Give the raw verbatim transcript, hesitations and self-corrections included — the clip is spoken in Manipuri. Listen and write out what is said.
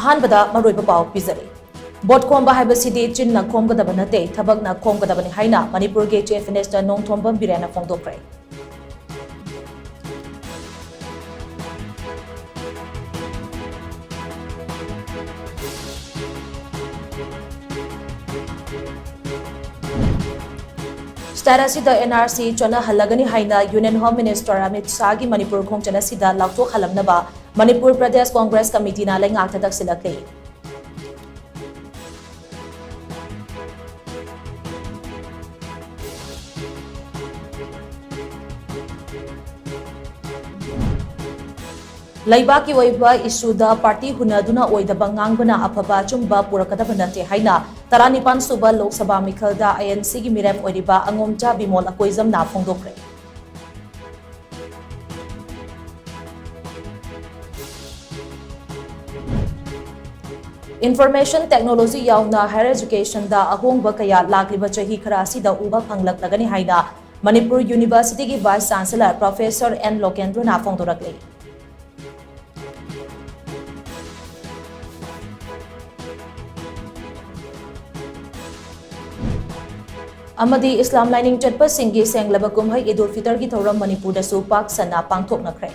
ꯑꯍꯥꯟꯕꯗ ꯃꯔꯨꯑꯣꯏꯕ ꯄꯥꯎ ꯄꯤꯖꯔꯤ꯫ ꯚꯣꯠ ꯈꯣꯝꯕ ꯍꯥꯏꯕꯁꯤꯗꯤ ꯆꯤꯟꯅ ꯈꯣꯝꯒꯗꯕ ꯅꯠꯇꯦ, ꯊꯕꯛꯅ ꯈꯣꯝꯒꯗꯕꯅꯤ ꯍꯥꯏꯅ ꯃꯅꯤꯄꯨꯔꯒꯤ Chief Minister ꯅꯣꯡꯊꯣꯝꯕꯝ ꯕꯤꯔꯦꯟꯅ ꯐꯣꯡꯗꯣꯛꯈ꯭ꯔꯦ꯫ State ꯑꯁꯤꯗ N R C ꯆꯠꯅꯍꯜꯂꯒꯅꯤ ꯍꯥꯏꯅ Union Home Minister Amit ꯁꯥꯍꯒꯤ Manipur ꯈꯣꯡꯆꯠ ꯑꯁꯤꯗ ꯂꯥꯎꯊꯣꯛꯍꯜꯂꯝꯅꯕ ꯃꯅꯤꯄꯨꯔ ꯄ꯭ꯔꯗꯦꯁ ꯀꯣꯡꯒ꯭ꯔꯦꯁ ꯀꯃꯤꯇꯤꯅ ꯂꯩꯉꯥꯛꯇ ꯇꯛꯁꯤꯜꯂꯛꯂꯤ꯫ ꯂꯩꯕꯥꯛꯀꯤ ꯑꯣꯏꯕ ꯏꯁꯨꯗ ꯄꯥꯔꯇꯤ ꯍꯨꯟꯅꯗꯨꯅ ꯑꯣꯏꯗꯕ ꯉꯥꯡꯕꯅ ꯑꯐꯕ ꯑꯆꯨꯝꯕ ꯄꯨꯔꯛꯀꯗꯕ ꯅꯠꯇꯦ ꯍꯥꯏꯅ ꯇꯔꯥꯅꯤꯄꯥꯟ ꯁꯨꯕ Lok Sabha ꯃꯤꯈꯜꯗ I N C ꯒꯤ ꯃꯤꯔꯦꯞ ꯑꯣꯏꯔꯤꯕ ꯑꯉꯣꯝꯆꯥ ꯕꯤꯃꯣꯜ ꯑꯀꯣꯏꯖꯝꯅ ꯐꯣꯡꯗꯣꯛꯈ꯭ꯔꯦ꯫ Information technology ꯌꯥꯎꯅ higher education ꯗ ꯑꯍꯣꯡꯕ ꯀꯌꯥ ꯂꯥꯛꯂꯤꯕ ꯆꯍꯤ ꯈꯔ ꯑꯁꯤꯗ ꯎꯕ ꯐꯪꯂꯛꯂꯒꯅꯤ ꯍꯥꯏꯅ ꯃꯅꯤꯄꯨꯔ University ꯒꯤ Vice Chancellor Professor N ꯂꯣꯀꯦꯟꯗ꯭ꯔꯣꯅ ꯐꯣꯡꯗꯣꯔꯛꯂꯤ꯫ ꯑꯃꯗꯤ ꯏꯁꯂꯥꯝ ꯂꯥꯏꯅꯤꯡ ꯆꯠꯄꯁꯤꯡꯒꯤ ꯁꯦꯡꯂꯕ ꯀꯨꯝꯍꯩ ꯏꯗ ꯎꯜ ꯐꯤꯇꯔꯒꯤ ꯊꯧꯔꯝ ꯃꯅꯤꯄꯨꯔꯗꯁꯨ ꯄꯥꯛ ꯁꯟꯅ ꯄꯥꯡꯊꯣꯛꯅꯈ꯭ꯔꯦ꯫